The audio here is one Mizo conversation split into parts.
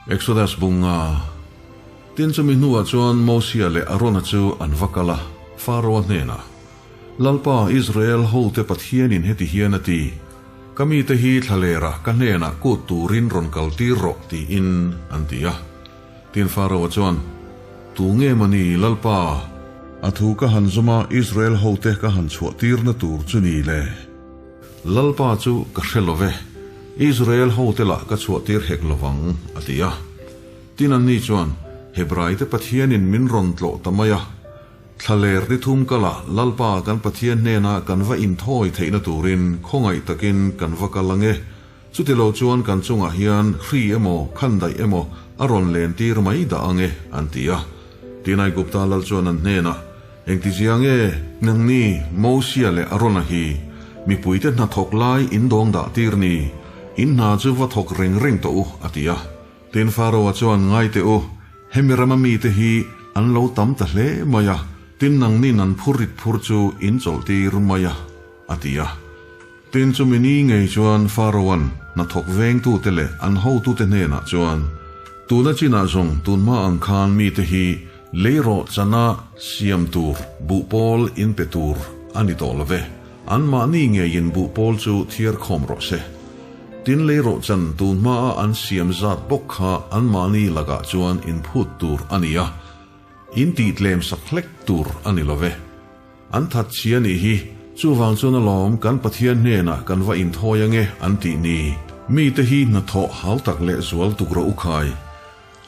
Exodus bunga. Tin chumi hnuah chuan Mosia leh Arona chu an va kal a, Pharaoh-a hnenah, Lalpa, Israel hote Pathianin heti hian a ti, Ka mite hi thlalerah ka hnenah kut turin rawn kaltir rawh, tiin an ti a. Tin Pharaoh-a chuan, Tu nge mawni, Lalpa? A thu ka han zawm a, Israel hote ka han chhuahtirna tur chu ni le. Lalpa chu ka hre lo ve, Israel hote lah ka chhuahtir hek lo vang, a ti a. Tin anni chuan, Hebraite Pathianin min rawn tlawh ta mai a, thlaler ni thum kala Lalpa kan Pathian hnena kan va inthawi theihna turin khawngaih takin kan va kal ang e, chutilo chuan kan chungah hian hri emaw khandaih emaw a rawn lentir mai dah ang e, an ti a. Tin Aigupta lal chuan an hnenah, Engtizia nge nangni Mosia leh Arona hi mipuite hna thawk lai in dawng dah tir ni? In hna chu va thawk reng reng tawh u, a ti a. Tin Pharaoh-a chuan, Ngai teh u, hemi rama mite hi an lo tam ta hle mai a, tin nangnin an phur rit phur chu in chawlh tir mai a, a ti a. Tin chumi ni ngei chuan Pharaoh-a'n hnathawk vengtute leh an hotute hnenah chuan, Tuna chinah zawng tunhma ang khan mite hi lei rawh chana siam tur buhpawl in pe tur a ni tawh lo ve, anmahni ngeiin buhpawl chu thiar khawm rawh se. Tin lei rawh chan tunhmaa an siam zat bawk kha anmahni lakah chuan inphut tur a ni a, in tihtlem sak hlek tur a ni lo ve. An that chi a nih hi, chuvang chuan alawm kan Pathian hnenah kan va inthawi ange an tih ni. Mite hi hnathawh hau tak leh zual tuk rawh u khai.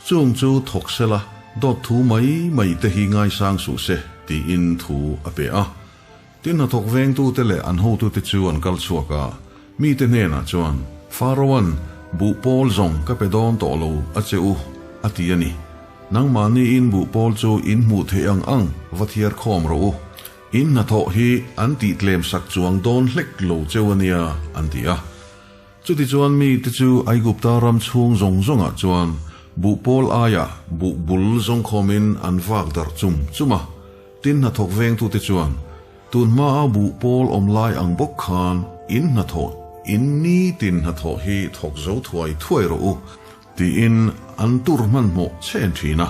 Chung chu thawk sela dawt thu mai mai te hi ngaisang suh se tiin thu a pe a. Tin hnathawk vengtute leh an hotute chu an kal chhuak a, mite hnenah chuan, Pharaoh-a'n buhpawl zawng ka pe dawn tawh lo a che u, a ti a ni. Nangmahniin buhpawl chu in hmuh theih ang ang va thiar khawm rawh u. In hnathawh hi an tihtlem sak chuang dawn hlek lo cheu a nia, an ti a. Chutichuan mite chu Aigupta ram chhung zawng zawngah chuan buhpawl aiah buh bul zawng khawmin an vak darh chum chum a. Tin hnathawk vengtute chuan tun hmaa buhpawl awm lai ang bawk khan in hnathawh in nitin hnathawh hi thawk zo thuai thuai rawh u, Tiin an tur hmanhmawh chhen thin a.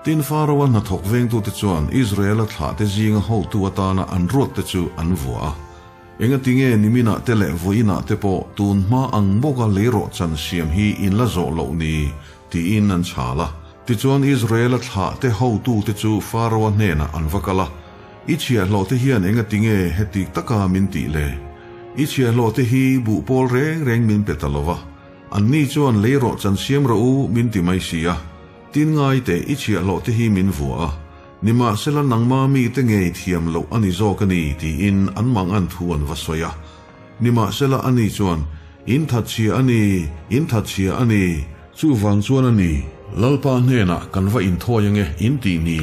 Tin, Pharaoh-a hnathawk vengtute chuan Israel-a thlahte zinga hotu atana an ruatte chu an vuah a. Engati nge niminah te leh vawiinah te pawh tun hma ang bawka leirawhchan siam hi in la zawh loh ni? tiin an chhal a. Tichuan Israel-a thlahte hotute chu Pharaoh-a hnenah an va kal a, I chhiahhlawhte hian engati nge heti taka min tih le? I chhiahhlawhte hi buhpawl reng reng min pe ta lo va. Anni chuan lei rawh chan siam rawh u min ti mai si a, tin ngai teh i chhiahhlawh te hi min vua a, nimahsela nangma mite ngei thiam loh a ni zawk a ni tiin an mangan thu an va sawi a. Nimahsela ani chuan, In thatchhia a ni, in thatchhia a ni, chuvang chuan a ni, Lalpa hnenah kan va inthawi ange in tih ni.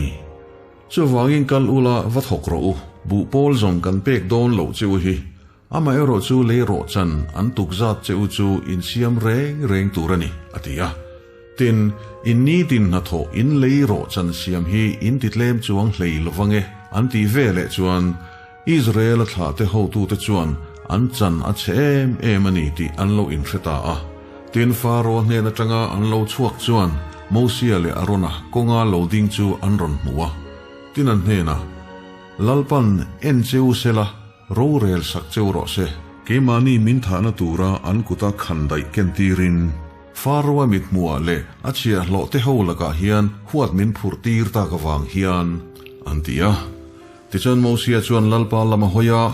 Chuvangin kal ula va thawk rawh u, buhpawl zawng kan pek dawn loh che u hi. Amaherawh chu lei rawhchan an tuk zat che u chu in siam reng reng tur a ni, a ti a. Tin, in nitin hnathawh in lei rawhchan siam hi in ti tlem chuang hlei lo vang e, an tih ve leh chuan Israel-a thlahte hotute chuan an chan a chhe em em a ni tih an lo inhre ta a. Tin, Pharaoh hnen atanga an lo chhuak chuan Mosia leh Arona kawnga lo ding chu an rawn hmu a. Tin, an hnenah, Lalpan en che u sela, Rorel sak cheu rawh se. Keimahni min thahna tura an kuta khan daih ken tirin. Pharaoh-a mithmuhah leh a chhiahhlawh te ho lakah hian huat min phurh tir tak avang hian, an ti a. Tichuan Mosia chuan Lalpa lam a hawi a,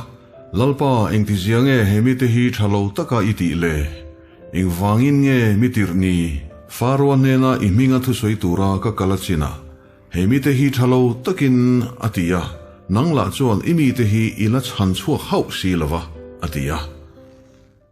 Lalpa, engtizia nge he mite hi tha lo taka i tih le? Engvangin nge mi tirh ni? Pharaoh-a hnena i hminga thusawi tura ka kal a chinah He mite hi tha lo takin a ti a, nang lah chuan i mite hi i la chhan chhuak hauh si lo va, a ti a.